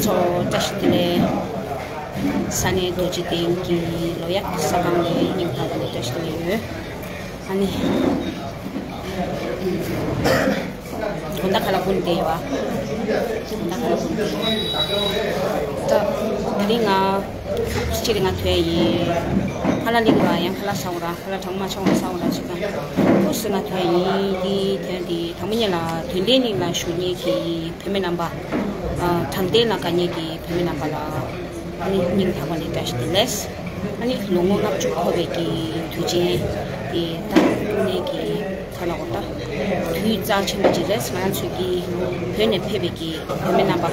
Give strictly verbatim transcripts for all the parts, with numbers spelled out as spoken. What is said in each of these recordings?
བཀྲ་ཤིས་བདེ་ལེགས། ས་གནས་རྡོ་རྗེ་གདན་གྱི་ལོ་ཡག་གི་ས་ཁང་ནས་སྙིང་ཐག་པ་ནས་བཀྲ་ཤིས་བདེ་ལེགས་ཡོད། ཨ་ནི། དགོང་དག་ཁ་ལག་ཁུར་བསྡད་ཡོད་ཨ། དགོང་དག་ཁ་ལག་ཁུར་བསྡད་ཡོད། ད་དེ་རིང་ང་སྤྱིར་ང་ཐོན་ཡིན། ཁ་ལག་ལེགས་པ་ཡང་ཁ་ལག་ཟ་འོ་ར། ཁ་ལག་གྲང་མོ་མ་ཆགས་འོ་ར་ཟ་འོ་ར་ཅིག་དང་། ཁུ་སུ་ང་ཐོན་ཡིན། དེ་ཐོན་དེ་དང་པོ་ཉིད་ལ་དོན་ལྡན་གླིང་ལ་བཞུགས་མཁན་གྱི་བུད་མེད་རྣམ་པ། ཨ། དྲང་བདེན་ལ་དགའ་མཁན་གྱི་བུད་མེད་རྣམ་པ་ལ། ཨ་ནི་སྙིང་ཐག་པ་ནས་བཀྲ་ཤིས་བདེ་ལེགས། ཨ་ནི་ལོ་ངོ་ལྔ་བཅུ་འཁོར་བའི་གི་དུས་ཆེན་དེ་ད་དངོས་གནས་ཀྱི་ཁ་ལག་འོ་ད་དུས་རྩ་ཆེན་པོ་ཅིག་རེད། ང་ཚོས་ཀྱི་བོད་ནས་ཕེབས་པའི་གི་བུད་མེད་རྣམ་པ་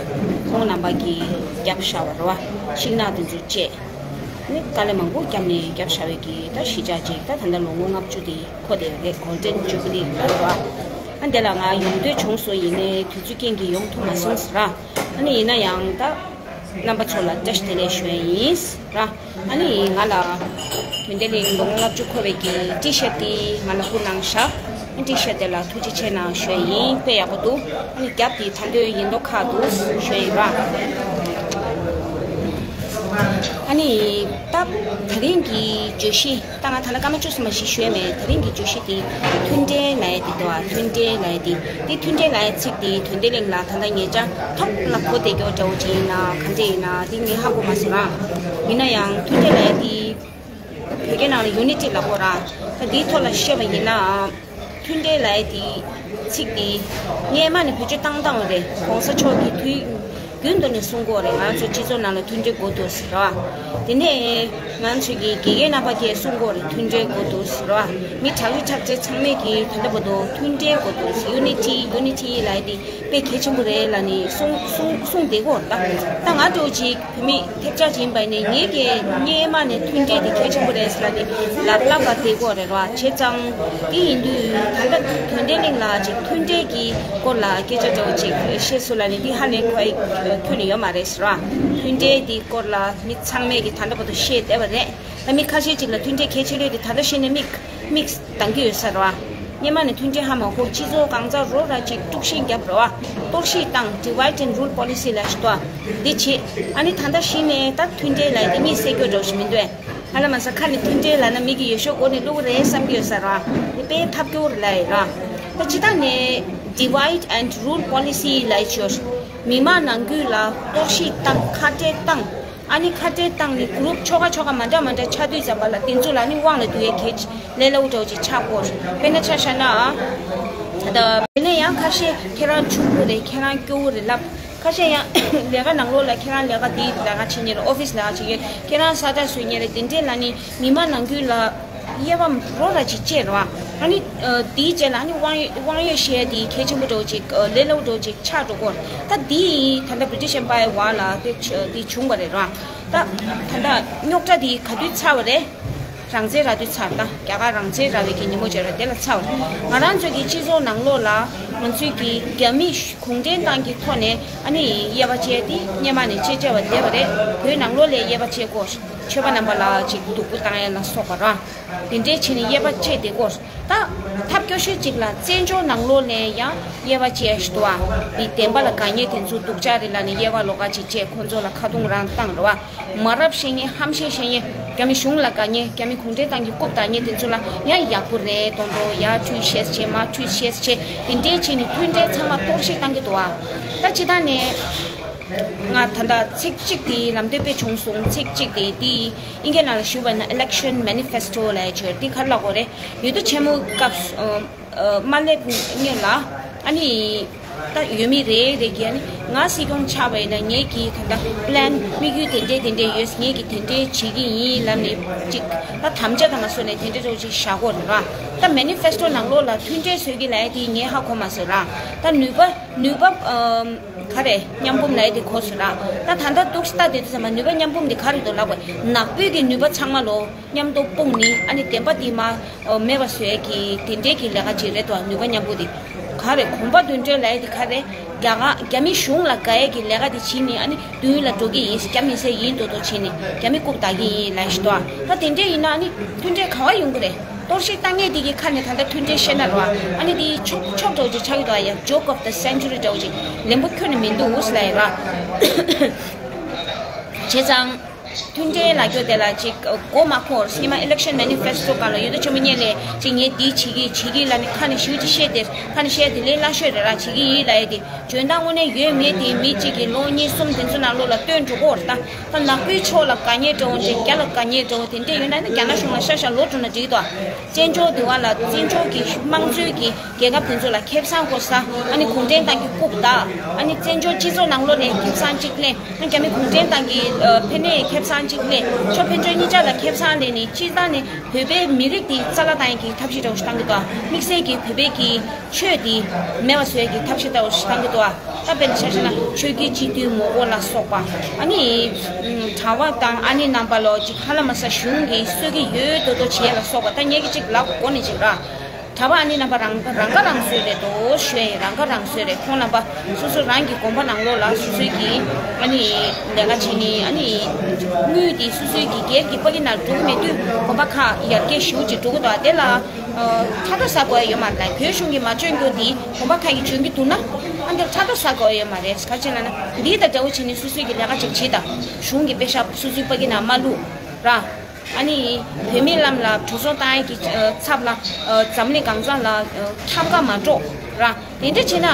ཁོང་རྣམ་པ་གི་རྒྱབ་བཞག་པ་རེད་བ། ཤིང་ནགས་དེ་ཚོ་བཅད། ཨ་ནི་དཀའ་ལས་མང་པོ་བརྒྱབ་ནས་རྒྱབ་བཞག་པའི་གི་ད་གཞིས་ཆགས་ཅིག་ད་ད་ལྟ་ལོ་ངོ་ལྔ་བཅུ་དེ་འཁོར་བསྡད་ཡོད་རེད། གོལ་ཌེན་ཇུ་བི་ལི་ལ་རེད་བ། ཨ་འདི་ལ་ང་ཡོང་འདོད་བྱུང་སོང་། ཡིན་ནའི་དུས་ཚོད་རྐྱེན་གྱིས་ཡོང་ཐུབ་མ་སོང་ཟེར་ར། ཨ་ནི་ཡིན་ན་ཡང་ད། རྣམ་པ་ཚོ་ལ་བཀྲ་ཤིས་བདེ་ལེགས་ཞུ་ཡ་ཡིན་ར། ཨ་ནི་ང་ལ་དོན་ལྡན་གླིང་ལོ་ངོ་ལྔ་བཅུ་འཁོར་བའི་གི་ཊི་ཤར་ཊི་དེ་ང་ལ་བསྐུར་གནང་ཤག་ཊི་ཤར་ཊི་དེ་ལ་ཐུགས་རྗེ་ཆེ་གནང་ཞུ་ཡ་ཡིན། དཔེ་ཡག་པོ་འདུག་ཨ་ནི་རྒྱབ་དེ་ད་འདོད་ཡིན་མདོག་ཁ་འདུག་ཞུ་ཡ་ཡིན་ར། ཨ་ནི་ད་དེ་རིང་གི་བརྗོད་གཞི། ད་ང་ད་ལྟ་སྐར་མ་བཅུ་ཙམ་མ་ཞིག་ཞུས་མེད། དེ་རིང་གི་བརྗོད་གཞི་དེ་མཐུན་འབྲེལ་ལབ་ཡ་དེ་འདུག་ཨ། མཐུན་འབྲེལ་ལབ་ཡ་དེ། དེ་མཐུན་འབྲེལ་ལབ་ཡ་ཚིག་དེ་དོན་ལྡན་གླིང་ལ་ད་ལྟ་ཉེ་ཆར་ཐོག་ལ་གོ་བསྡད་རྒྱུ་འདྲ་བོ་ཅིག་ཡིན་ན་ག་འདྲ་ཡིན་ན་དེ་ངས་ཧ་གོ་མ་སོང་ར། ཡིན་ན་ཡང་མཐུན་འབྲེལ་ལབ་ཡ་དེ་བོད་སྐད་ནང་ལ་ཡུ་ནི་ཊི་ལབ་དགོས་ར། ད་དེའི་ཐོག་ལ་བཤད་པ་ཡིན་ན། མཐུན་འབྲེལ་ལབ་ཡ་དེ་ཚིག་དེ་སྔས་མ་ནས་བེད་སྤྱོད་བཏང་བཏང་བ་རེད། གོང་ས་མཆོག་གིས་དུས་རྒྱུན་དུ་ནས་གསུང་གི་ཡོད་རེད། ང་ཚོ་སྤྱི་ཚོགས་ནང་ལ་མཐུན་སྒྲིལ་དགོས་འདུག་ཟེར་བ། དེ་ནས་ང་ཚོ་གི་དགེ་རྒན་རྣམ་པ་གིས་གསུང་གི་ཡོད་རེད། མཐུན་སྒྲིལ་དགོས་འདུག་ཟེར་བ། མི་དྲག་རིགས་དྲག་རྩལ་ཚང་མས་ཀྱིས་ད་ལྟ་བར་དུ་མཐུན་སྒྲིལ་དགོས་འདུག་ཟེར། ཡུ་ནི་ཊི་ཡུ་ནི་ཊི་ལབ་ཡ་དེ་དཔེ་གལ་ཆེན་པོ་རེད་ལབ་ནས་གསུང་གསུང་གསུང་བསྡད་ཀྱི་ཡོད་རེད། ད་ད་ང་འདྲ་བོ་ཅིག་བོད་མི་ཐེབས་ཆག་ཅིག་ཡིན་པ་ཡིན་ནའི་ངེད་ཀྱིས་སྔས་མ་ནས་མཐུན་སྒྲིལ་དེ་གལ་ཆེན་པོ་རེད་ཟེར་ལབ་ནས་ལབ་ལབ་པ་བསྡད་ཀྱི་ཡོད་རེད་བ། བྱས་ཙང་དེ་ཡིན་དུས་ད་ལྟ་དོན་ལྡན་གླིང་ལགས་ཀྱིས་མཐུན་སྒྲིལ་གྱི་སྐོར་ལ་སྐད་ཆ་འདྲ་བོ་ཅིག་བཤད་སྲོལ་ལ་ནི་འདི་ཧ་ལས་ཁོ་ཁྱོན་ནས་ཡོད་མ་རེད་ཟེར་བ། མཐུན་སྒྲིལ་འདིའི་སྐོར་ལ་མི་ཚང་མས་ཀྱིས་ད་ལྟ་བར་དུ་བཤད་བསྡད་པ་རེད། ད་མི་ཁ་ཤས་ཅིག་ལ་མཐུན་སྒྲིལ་གལ་ཆེ་ལོས་དེ་ད་ལྟ་བཤད་ནས་མིག་མིག་གདངས་ཀྱི་ཡོད་ས་རེད་བ། སྔས་མ་ནས་མཐུན་སྒྲིལ་ཧ་མ་གོ། སྤྱི་ཚོགས་གང་ཚ་རོ་ར་ཅིག་དཀྲུག་ཤིང་བརྒྱབ་རེད་བ། གཏོར་བཤིག་བཏང་། Divide and Rule Policy ལབ་ཞིག་འདུག་བ། འདི་བྱེད། ཨ་ནི་ད་ལྟ་གཞི་ནས་ད་མཐུན་སྒྲིལ་ལབ་ཡ་དེ་མིས་བསད་རྒྱུ་འདྲ་བོ་ཞིག་མི་འདུག་ཨ། ང་ལ་མ་ཟད་ཁ་ནས་མཐུན་སྒྲིལ་ལབ་ན་མི་གིས་ཡོད་ཤོག་སྒོ་ནས་བླུག་རེད་བསམ་གྱི་ཡོད་ས་རེད་བ། འདི་དཔེ་ཐབས་སྐྱོ་རེད་ལབ་ཡ་རེད་བ། ད་སྤྱིར་བཏང་ནས་Divide and Rule Policy ལབ་ཡ་ཅིག་ཡོད། མི་མང་ནང་ཁུལ་ལ་གཏོར་བཤིག་བཏང་། ཁ་བྲལ་བཏང་། ཨ་ནི་ཁ་བྲལ་བཏང་ནི་གུ་རུབ་ཆོལ་ཁ་ཆོལ་ཁ་མ་འདྲ་མ་འདྲ་ཆགས་དུས་ཙམ་པ་ལ་དེ་ཚོ་ལ་ནི་དབང་ལ་བསྡུ་ཡས་གལ་ཆེ་ལས་སླ་བོ་འདྲ་བོ་ཅིག་ཆགས་ཀྱི་ཡོད་རེད། དཔེར་ན་ཆ་བཞག་ན་ཨ། ད་དེ་ནས་ཡང་ཁ་ཤས་ཁྱེད་རང་ཆུང་ཀུ་རེད། ཁྱེད་རང་སྐྱོ་བོ་རེད་ལབ། ཁ་ཤས་ཡང་ལས་ཀ་ནང་ལོགས་ལ་ཁྱེད་རང་ལས་ཀ་འདི་ལས་ཀ་བྱེད་མཁན་རེད། ཨོ་ཕི་སི་ལས་ཀ་བྱེད་མཁན། ཁྱེད་རང་ས་ཁྲ་བཟོ་མཁན་རེད། དེ་འདྲས་ལ་ནི་མི་མང་ནང་ཁུལ་ལ་དབྱེ་བ་རོ་ར་ཅིག་བཅད་རེད་བ། ཨ་ནི་ཨ་དེའི་རྗེས་ལ་ཨ་ནི་དབང་དབང་ཡོད་བཤད་དེ་གལ་ཆེན་པོ་འདྲ་བོ་ཅིག་ཨ་ལས་སླ་བོ་འདྲ་བོ་ཅིག་ཆགས་འགྲོ་གི་ཡོད་རེད། ད་དེ་ད་ལྟ་British Empire བར་ལ་དེ་ཆ་དེ་བྱུང་བ་རེད་ར། ད་ད་ལྟ་རྙོག་དྲ་དེ་ག་དུས་ཚར་བ་རེད། རང་བཙན་རག་དུས་ཚར། ད་རྒྱ་གར་རང་བཙན་རག་པའི་གི་ཉིན་མོ་ཅིག་རེད། དེ་ལ་ཚར་བ་རེད། ང་རང་ཚོ་གི་སྤྱི་ཚོགས་ནང་ལོགས་ལ་ང་ཚོའི་གི་རྒྱ་མི་གུང་ཁྲན་ཏང་གི་ཐོག་ནས་ཨ་ནི་དབྱེ་བ་བཅད་དེ་སྔས་མ་ནས་བཅད་བཅད་པ་བསྡད་པ་རེད། བོད་ནང་ལོགས་ལ་དབྱེ་བ་བཅད་དགོས། ཆོས་པ་རྣམ་པ་ལ་ཅིག་སྡུག་པོ་བཏང་ཡ་ལ་སོགས་པ་ར། དེ་འདྲའི་བྱས་ནས་དབྱེ་བ་བཅད་བསྡད་དགོས། ད་ཐབས་སྐྱོ་ཤོས་གཅིག་ལ་བཙན་བྱོལ་ནང་ལོགས་ལ་ཡང་དབྱེ་བ་བཅད་ཞིག་འདུག་བ། འདི་བདེན་པ་ལ་དགའ་མཁན་དེ་ཚོ་སྡུག་ཅག་རེད་ལབ་ནས་དབྱེ་བ་ལོགས་ཀ་ཅིག་བཅད། ཁོང་ཚོ་ལ་ཁ་རྡུང་རང་བཏང་རེད་བ། མ་རབས་བཤད་མཁན་ཧམ་བཤད་བཤད་མཁན། རྒྱ་མི་གཞུང་ལ་དགའ་མཁན། རྒྱ་མི་གུང་ཁྲན་ཏང་གི་རྐུབ་བལྡག་མཁན་དེ་ཚོ་ལ་ཡང་ཡག་པོ་རེད་མདོག་མདོག། ཡར་ཁྲུས་བཤད་བྱས། མར་ཁྲུས་བཤད་བྱས། དེ་འདྲའི་བྱས་ནས་མཐུན་འབྲེལ་ཚང་མ་གཏོར་བཤིག་བཏང་གི་འདུག་བ། ད་སྤྱིར་བཏང་ནས་ང་ད་ལྟ་ཚིག་གཅིག་དེ་ལམ་སྟོན་དཔེ་བྱུང་སོང་། ཚིག་གཅིག་དེ་དེ་ཨིན་སྐད་ནང་ལ་ཞུས་པ་ན་election manifesto ལབ་ཡ་ཅིག་ཡོད་རེད། དེ་ག་རེ་ལབ་དགོས་རེད། འོས་བསྡུ་ཆེན་མོའི་སྐབས་སུ་ཨ་མ་སླེབས་སྔོན་ལ་ཨ་ནི་ད་འོས་མི་རེ་རེ་གིས་ཨ་ནི་ང་སྲིད་སྐྱོང་ཆགས་པ་ཡིན་ན་ངེད་ཀྱི་ད་ལྟ་plan དམིགས་ཡུལ་དེ་འདྲས་དེ་འདྲས་ཡོད། ངེད་ཀྱིས་དེ་འདྲས་བྱེད་ཀྱི་ཡིན་ལབ་ནས་ཅིག་ད་དམ་བཅའ་དང་མ་སོ་ནས་དེ་འདྲས་རོགས་ཅིག་བཞག་དགོས་རེད་ར། ད་manifesto ནང་ལོགས་ལ་མཐུན་འབྲེལ་བཟོ་གི་ལབ་ཡ་དེ་ངས་ཧ་གོ་མ་སོང་ར། ད་ནུས་པ་ནུས་པ་ཨམ་ག་རེ་མཉམ་སྤུངས་ལབ་ཡ་དེ་གོ་སོང་ར། ད་ད་ལྟ་འདུག་སེ་ལྟ་བསྡད་དུས་ཙམ་པ་ནུས་པ་མཉམ་སྤུངས་དེ་ག་རེ་འདུག་ལབ་དགོས། ནག་པོའི་གི་ནུས་པ་ཚང་མ་ལོ། མཉམ་དུ་སྤུངས་ནི་ཨ་ནི་བདེན་པ་དེ་མ་མེད་པ་བཟོ་ཡས་ཀྱི་དེ་འདྲའི་གི་ལས་ཀ་ཅིག་རེད་དོ། ནུས་པ་མཉམ་སྤུངས་དེ་ག་རེ། གོམ་པ་མདུན་སྐྱོད་ལབ་ཡས་དེ་ག་རེ། རྒྱ་གར་རྒྱ་མི་གཞུང་ལ་དགའ་ཡས་ཀྱི་ལས་ཀ་དེ་བྱེད་ནི་ཨ་ནི་མདུན་ལ་འགྲོ་གི་ཡིན། རྒྱ་མི་སེ་ཡིན་མདོག་མདོག་བྱེད་ནི་རྒྱ་མི་རྐུབ་བལྡག་གི་ཡིན་ལབ་ཞིག་དོ། ད་དེ་འདྲས་ཡིན་ན་ཨ་ནི་མཐུན་འབྲེལ་ག་བ་ཡོང་གི་རེད། གཏོར་བཤིག་བཏང་མཁན་དེ་གི་ཁ་ནས་ད་ལྟ་མཐུན་སྒྲིལ་བཤད་ན་ར། ཨ་ནི་དེ་ཆོག་ཆོག་འདྲ་བོ་ཅིག་ཆགས་ཀྱི་འདུག་ཨ། ཡ་Joke of the century འདྲ་བོ་ཅིག་ལན་པོ་ཁྱོན་ནས་མི་འདུག་ལབ་ཡ་ར། བྱས་ཙང་། མཐུན་སྒྲིལ་ལབ་རྒྱུ་དེ་ལ་ཅིག་མགོ་མ་འཁོར། སྔོན་མ་election manifesto སྒང་ལ་ཡོད་དོ་ཆེན་པོ་ཉིད་ལས་ཅིག་ངས་འདི་བྱེད་ཀྱི་བྱེད་ཀྱི་ལབ་ནས་ཁ་ནས་ཞུ་ཅིག་བཤད་དེ། ཁ་ནས་བཤད་དེ་ལས་སླ་ཤོས་རེད་ར། བྱེད་ཀྱི་ཡིན་ལབ་ཡ་དེ་འཇོན་ཐང་དངོས་གནས་ཡོད་མེད་དེ་མི་གཅིག་གིས་ལོ་གཉིས་གསུམ་དེ་ཚོ་ནང་ལོགས་ལ་སྟོན་འགྲོ་གི་ཡོད་རེད་ད། ད་ནག་པོའི་ཕྱོགས་ལ་དགའ་ཉེ་འདྲ་བོ་འདྲ། རྒྱ་ལ་དགའ་ཉེ་འདྲ་བོ་དེ་འདྲས་ཡོད་ན་ནི་རྒྱ་ནག་གཞུང་ལ་ཤ་ཤ་ལོག་འགྲོ་ན་འགྲིག་ཏོ། བཙན་བྱོལ་དེ་བ་ལ་བཙན་བྱོལ་གྱི་དམངས་གཙོའི་གི་རྒྱལ་ཁབ་དེ་ཚོ་ལ་ཁེ་བཟང་དགོས་ས། ཨ་ནི་གུང་ཁྲན་ཏང་གི་རྐུབ་བདའ། ཨ་ནི་བཙན་བྱོལ་སྤྱི་ཚོགས་ནང་ལོགས་ནས་ཁེ་བཟང་གཅིག་ལེན། ཨ་རྒྱ་མི་གུང་ཁྲན་ཏང་གི་ཨ་ཕན་ནས་ཁེ་བཟང་གཅིག་ལེན། ཆོ་ཕན་ཆོ་གཉིས་ཆ་ལ་ཁེ་བཟང་ལེན་ནས་སྤྱིར་བཏང་ནས་བོད་པའི་མི་རིགས་དེ་རྩ་བརླག་བཏང་ཡག་གི་ཐབས་ཤེས་འདྲ་བོ་ཞིག་བཏང་གི་འདུག་དམིགས་བསལ་གྱི་བོད་པའི་གི་ཆོས་དེ་མེད་པ་བཟོ་ཡག་གི་ཐབས་ཤེས་འདྲ་བོ་ཞིག་བཏང་གི་འདུག་ད་དཔེར་ན་ཆ་བཞག་ན་ཆོས་བརྒྱུད་སྤྱི་འཐུས་ངོ་རྒོལ་ལ་སོགས་པ། ཨ་ནི་གྲྭ་པ་དང་ཨ་ནེ་རྣམ་པ་ལོ་ཅིག་ཧ་ལམ་ས་གཞུང་གིས་གསོད་ཀྱི་ཡོད་དོ་དོ་བྱེད་ལ་སོགས་པ། ད་ངས་ཀྱི་ཅིག་ལབ་དགོས་ནི་ཅིག་ར། གྲྭ་པ་ཨ་ནེ་རྣམ་པ་རང་རང་ཁ་རང་གསོ་རེད་དོ་ཞུ་ཡ་ཡིན། རང་ཁ་རང་གསོ་རེད། ཁོང་རྣམ་པ་སོ་སོ་རང་གི་དགོན་པ་ནང་ལོགས་ལ་སོ་སོའི་གི་ཨ་ནི་ལས་ཀ་བྱེད་ནི། ཨ་ནི་དངུལ་དེ་སོ་སོའི་གི་སྒེར་གྱི་ཕ་གི་ནང་འགྲོ་གི་མེད་དུས་དགོན་པ་ཁག་ཡར་རྒྱས་ཞེ་པོ་ཅིག་འགྲོ་གི་འདུག་དེ་ལ་ཕྲག་དོག་ཟ་དགོས་ཡ་ཡོད་མ་རེད། བོད་གཞུང་གིས་མ་འཇོན་རྒྱུ་དེ་དགོན་པ་ཁག་གིས་འཇོན་གྱི་འདུག་ན། ཨ་འདིར་ཕྲག་དོག་ཟ་དགོས་ཡ་ཡོད་མ་རེད། ག་ཅི་ལབ་ན་འདི་དང་འདྲ་བོ་བྱས་ནས་སོ་སོའི་གི་ལས་ཀ་ཅིག་བྱེད་དང་། གཞུང་གི་པེ་ཤག་སོ་སོའི་ཕ་གི་ནང་མ་བླུགས་ར། ཨ་ནི་བོད་མི་ལམ་ལ་འགྲོ་སོང་བཏང་ཡག་གི་ཚབ་ལ་འཛམ་གླིང་གང་ས་ལ་ཁྱབ་ཁ་མ་འགྲོ་ར། དེ་འདྲ་བྱས་ན་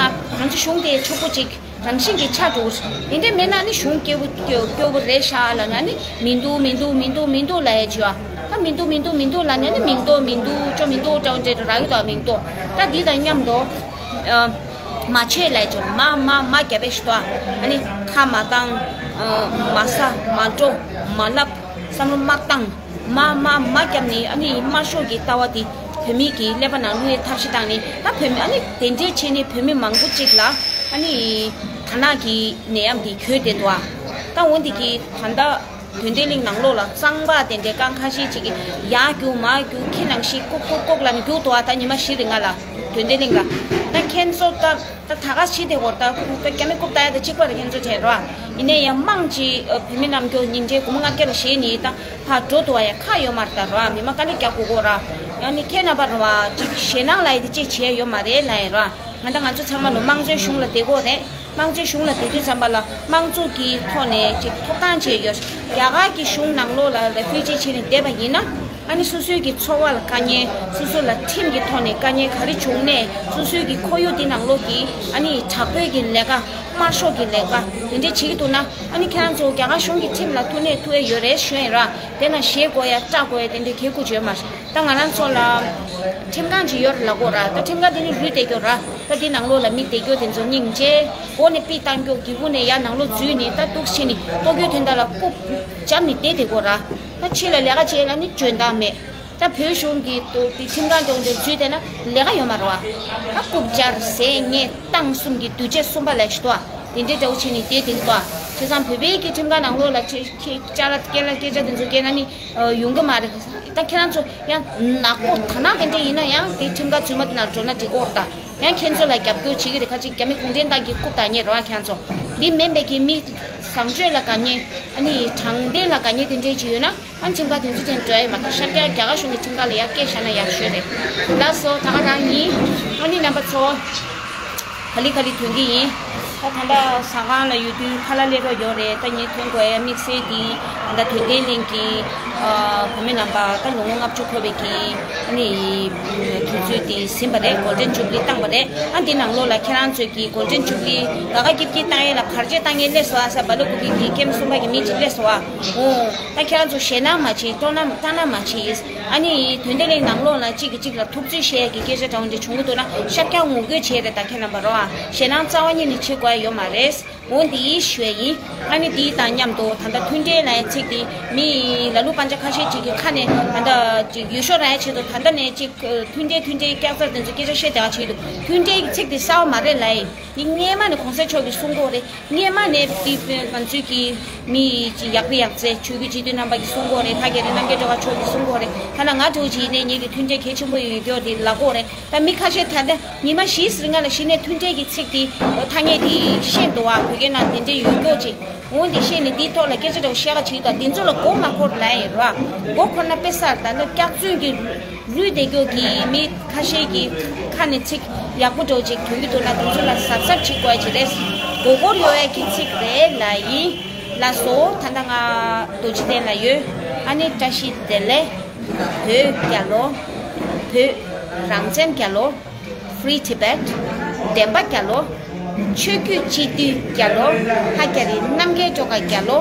ང་ཚོ་གཞུང་དེ་ཕྱུག་པོ་ཅིག་རང་བཞིན་གྱིས་ཆགས་འགྲོ་གི་རེད། དེ་འདྲ་མེད་ན་ནི་གཞུང་སྐྱོ་པོ་སྐྱོ་སྐྱོ་པོ་རེད་ཤག་ལབ་ན་ནི་མི་འདུག་མི་འདུག་མི་འདུག་མི་འདུག་ལབ་ཡ་ཅིག་ཡོད། ད་མི་འདུག་མི་འདུག་མི་འདུག་ལབ་ན་ནི་མི་འདུག་མི་འདུག་ཅོ་མི་འདུག་ཅོ་འདྲ་འདྲ་རག་གི་འདུག་མི་འདུག་ད་འདི་དང་མཉམ་དུ་མ་བྱེད་ལབ་ཅིག་ཡོད། མ་མ་མ་རྒྱབ་པའི་ཞིག་འདུག་ཨ་ནི་ཁ་མ་བཏང་། མ་ཟ་མ་འགྲོ་མ་ལབ། བསམ་བློ་མ་བཏང་། མ་མ་མ་བརྒྱབ་ནས་ཨ་ནི་དམར་ཤོག་གི་ལྟ་བ་དེ་བོད་མི་གི་ཀླད་པ་ནང་བླུག་ཡའི་ཐབས་ཤེས་བཏང་ནས། ད་བོད་མི་ཨ་ནི་དེ་འདྲའི་བྱས་ནས་བོད་མི་མང་པོ་ཅིག་ལ་ཨ་ནི་དར་ནག་གི་ནད་ཡམས་དེ་གྱོད་བསྡད་འདུག་ད་འོ་འདི་གི་ད་ལྟ་དོན་ལྡན་གླིང་ནང་ལོགས་ལ་གཙང་པ་དེ་འདྲའི་རྐང་ཁ་ཤས་ཅིག་གིས་ཡར་རྒྱུག་མར་རྒྱུག་ཁྱི་ནང་བཞིན་ལྐོག་ལྐོག་ལྐོག་ལབ་ནས་རྒྱུག་འདུག་ད་ཉི་མ་བཞི་རིང་ལ་དོན་ལྡན་གླིང་ལ། ད་ཁྱེད་ཚོ་ད། ད་ད་ག་ཕྱི་དེ་བོར་ད་ཁུ་ད་རྒྱ་མི་རྐུབ་ལྟ་ཡ་ད་གཅིག་པ་རེད། ཁྱེད་ཚོ་དྲན་རོགས། ཡིན་ནའི་ཡང་དམངས་ཀྱི་ཨ་བོད་མི་རྣམས་ཀྱི་ཉིན་མཚན་དགུ་མོ་ལྔ་བརྒྱ་ལ་བཞེས་ནས་ད་ཕར་འགྲོ་འདུག་བ། ཡ་ཁག་ཡོད་མ་རེད་ད་རོགས། མི་མང་དཀའ་ལས་རྒྱག་དགོས་གོ་ར། ཡང་ནི་ཁྱེད་རྣམ་པ་རོགས་ཅིག་ཞེད་སྣང་ལ་ཡ་དེ་ཅིག་བྱས་ཡོད་མ་རེད་ལབ་ཡིན་རོགས། ང་ད་ང་ཚོ་ཚང་མ་ལོ་དམངས་གཙོའི་གཞུང་ལ་བསྡད་དགོས་རེད། དམངས་གཙོའི་གཞུང་ལ་བསྡད་དུས་ཙམ་པ་ལ་དམངས་གཙོ་གི་ཐོག་ནས་ཅིག་ཐོབ་ཐང་བྱས་ཡོད། རྒྱ་གར་གྱི་གཞུང་ནང་ལོགས་ལ་རེ་ཕུ་ཇི་བྱས་ནས་བསྡད་པ་ཡིན་ན། ཨ་ནི་སོ་སོའི་གི་འཚོ་བ་ལ་དཀའ་ངལ། སོ་སོ་ལ་ཁྲིམས་ཀྱི་ཐོག་ནས་དཀའ་ངལ་ག་རེ་བྱུང་ནས་སོ་སོའི་གི་ཁོར་ཡུག་འདི་ནང་ལོགས་ཀྱི་ཨ་ནི་དྲག་པོའི་གི་ལས་ཀ། དམར་ཤོག་གི་ལས་ཀ་དེ་འདྲས་བྱེད་ཀྱི་འདུག་ན། ཨ་ནི་ཁྱེད་རང་ཚོ་རྒྱ་གར་གཞུང་གི་ཁྲིམས་ལ་ཐུག་ནས་ཐུག་ཡས་ཡོད་རེད་ཞུ་ཡིན་ར། དེ་ན་ཞེད་དགོས་ཡ་སྐྲག་དགོས་ཡ་དེ་འདྲས་གལ་དགོས་ཀྱི་ཡོད་མ་རེད། ད་ང་རང་ཚོ་ལ་ཁྲིམས་ཁང་ཅིག་ཡོད་རེད་ལབ་གོ་ར། ད་ཁྲིམས་ཁང་དེ་ནི་རུལ་བསྡད་ཀྱི་ཡོད་ར། ད་དེ་ནང་ལོགས་ལ་མི་བསྡད་ཀྱི་ཡོད། དེ་ཚོ་སྙིང་རྗེ། འོག་ནས་པི་བཏང་ཀྱོག་སྒེའུ་ཁུང་ནས་ཡར་ནང་ལོགས་འཛུལ་ནས་ད་འདུག་བྱས་ནས་ལྟོ་གོས་དོན་དག་ལ་རྐུབ་བཅར་ནས་བསྡད་བསྡད་ཀྱི་ཡོད་ར། ད་ཕྱི་ལ་ལས་ཀ་བྱེད་ལ་ནི་འཇོན་ཐང་མེད། ད་བོད་གཞུང་གི་ཏུ་དེ་ཁྲིམས་ཁང་སྐྱོང་དེ་འཛུལ་བསྡད་ན་ལས་ཀ་ཡོད་མ་རེད་བ། ད་རྐུབ་བཅར་ཟས་ཉེས་བཏང་གསུམ་གྱི་འདུ་བྱེད་གསུམ་པ་ལས་ཤི་ཏོ། དེ་འདྲའི་འདྲ་བོ་བྱས་ནས་བསྡད་བསྡད་ཀྱི་འདུག་བྱས་ཙང་བོད་པའི་གི་ཁྲིམས་ཁང་ནང་ལོགས་ལ་ཁྱེད་ཁྱེད་ཅ་ལག་སྐད་ལ་སྐད་ཆ་དེ་ཚོ་སྐད་ན་ནི་ཡོང་གི་མ་རེད། ད་ཁྱེད་རང་ཚོ་ཡང་ནག་པོ་དར་ནག་དེ་འདྲ་ཡིན་ན་ཡང་དེ་ཁྲིམས་ཁང་རྫུན་མ་དེ་ནང་འགྲོ་ན་འགྲིག་གི་ཡོད་རེད། ད་ཡང་ཁྱེད་ཚོ་ལ་རྒྱབ་སྐྱོར་བྱེད་ཀྱི་རེད། ཁ་ཅིག་རྒྱ་མི་གུང་ཁྲན་ཏང་གི་རྐུབ་དང་ཉེ་རོགས། ཁྱེད་ཚོ་འདི་མིན་པའི་གི་མི་བཟང་སྤྱོད་ལ་དཀའ་ངལ། ཨ་ནི་དྲང་བདེན་ལ་དཀའ་ངལ་དེ་འདྲས་ཅིག་ཡོད་ན། ཨ་ནི་ཁྲིམས་ཁང་དེ་ཚོ་དེ་འགྲོ་ཡ་མ་གཏོགས་ཤར་རྒྱག་རྒྱ་གར་གཞུང་གི་ཁྲིམས་ཁང་ལ་ཡར་སྐད་བཞག་ན་ཡག་ཤོས་རེད། ལགས་སོ། ད་ག་རང་ཡིན། ཨ་ནི་རྣམ་པ་ཚོ། ག་ལེ་ག་ལེ་ཐོན་གྱི་ཡིན། ད་ད་ལྟ་ཟ་ཁང་ལ་ཡོད་དུས་ཁ་ལག་སླེབས་རོགས་ཡོད་རེད། ད་ངས་ཐོན་དགོས་ཡ་དམིགས་བསལ་དེ་ད་ལྟ་དོན་ལྡན་གླིང་གི་བུད་མེད་རྣམ་པ་ད་ལོ་ངོ་ལྔ་བཅུ་འཁོར་བའི་གི་ཨ་ནི་དུས་ཚོད་དེ་ཟིན་པ་རེད། གོལ་ཌེན་ཇུབ་ལི་བཏང་བ་རེད། ཨ་འདི་ནང་ལོགས་ལ་ཁྱེད་རང་ཚོས་ཀྱི་གོལ་ཌེན་ཇུབ་ལི་དགའ་དགའ་སྐྱིད་སྐྱིད་བཏང་ཡས་ལ་གར་ཆས་བཏང་ཡས་སླེབས་སོང་ཨ། ས་བ་ལུ་ཀུ་གི་གི་ཀེམ་གསུམ་པ་གི་མི་གཅིག་སླེབས་སོང་ཨ། འོ། ད་ཁྱེད་རང་ཚོ་ཞེད་སྣང་མ་བྱེད། སྤྲོ་སྣང་སྐྲག་སྣང་མ་བྱེད། ཨ་ནི་དོན་ལྡན་གླིང་ནང་ལོགས་ལ་གཅིག་གིས་གཅིག་ལ་ཐུབ་ཚོད་བཤད་ཡས་ཀྱི་སྐད་ཆ་འདྲ་བོ་འདྲ་བྱུང་གི་འདུག་ན་ཤར་རྒྱག་ངོ་རྒོལ་བྱེད་རེད། ད་ཁྱེད་རྣམ་པ་རོ་ཨ། ཞེད་སྣང་རྩ་བ་ཉིད་ནས་བྱེད་དགོས་ཡ་ཡོད་མ་རེད། འོ་འདི་ཞུ་ཡ་ཡིན། ཨ་ནི་འདི་དང་མཉམ་དུ་ད་ལྟ་མཐུན་སྒྲིལ་ལབ་ཡ་ཚིག་འདི་མི་ལ་ལུ་པན་ཆ་ཁ་ཤས་ཅིག་གི་ཁ་ནས་ད་ལྟ་ཅིག་ཡུལ་ཤོག་རག་ཡ་ཆེད་དུ་ད་ལྟ་ནས་ཅིག་མཐུན་སྒྲིལ་མཐུན་སྒྲིལ་སྐྱག་རྫུན་དེ་ཚོ་སྐད་ཆ་བཤད་བསྡད་པ་ཆེད་དུ་མཐུན་སྒྲིལ་གྱི་ཚིག་འདི་གསར་པ་མ་རེད་ལབ་ཡ་ཡིན། འདི་སྔས་མ་ནས་གོང་ས་མཆོག་གིས་གསུང་གི་ཡོད་རེད། སྔས་མ་ནས་དེ་ང་ཚོའི་གི་མི་ཡག་པོ་ཡག་རྩེ་ཆོས་བརྒྱུད་སྤྱི་འཐུས་རྣམ་པ་གིས་གསུང་གི་ཡོད་རེད། ད་ག་རེ་རྣམ་རྒྱལ་སྒྲོལ་དཀར་མཆོག་གིས་གསུང་གི་ཡོད་རེད། ཐ་ན་ང་འདྲ་བོ་ཅིག་ཡིན་ནའི་ངེད་ཀྱི་མཐུན་འབྲེལ་གལ་ཆེན་པོ་ཡོད་ཀྱི་ཡོད་དེ་ལབ་ཀྱི་ཡོད་རེད། ད་མི་ཁ་ཤས་ད་ལྟ་ཉི་མ་བཞི་ཙམ་སྔ་ལ་གཞི་ནས་མཐུན་འབྲེལ་གྱི་ཚིག་དེ་ཐ་སྙད་དེ་ཤེས་འདུག་བ། བོད་སྐད་ནང་དེ་འདྲ་ཡོད་ཀྱོག་ཅིག་འོན་ཏེ་ཤེས་ནས་དེའི་ཐོག་ལ་སྐད་ཆ་འདྲ་བོ་བཤད་ཀ་བྱེད་དུས་ད་དེ་ཚོ་ལ་མགོ་མ་འཁོར་ལབ་ཡིན་རོགས། མགོ་འཁོར་ན་དཔེ་གསར་ད་ལྟ་སྐྱག་རྫུན་གྱི་རུལ་བསྡད་ཀྱོག་གི་མི་ཁ་ཤས་ཀྱི་ཁ་ནས་ཚིག་ཡག་པོ་འདྲ་བོ་ཅིག་ཐོན་གྱི་འདུག་ན་དེ་ཚོ་ལ་གཟབ་གཟབ་བྱེད་དགོས་ཅིག་རེད། མགོ་སྐོར་ཡོང་ཡ་གི་ཚིག་རེད་ལབ་ཡིན། ལགས་སོ། ད་ལྟ་ང་རྡོ་རྗེ་གདན་ལ་ཡོད། ཨ་ནི་བཀྲ་ཤིས་བདེ་ལེགས། བོད་རྒྱལ་ལོ། བོད་རང་བཙན་རྒྱལ་ལོ། Free Tibet། བདེན་པ་རྒྱལ་ལོ། ཆོས་བརྒྱུད་སྤྱི་འཐུས་རྒྱལ་ལོ། ཧ་རྒྱ་རི་རྣམ་རྒྱལ་སྒྲོལ་དཀར་རྒྱལ་ལོ།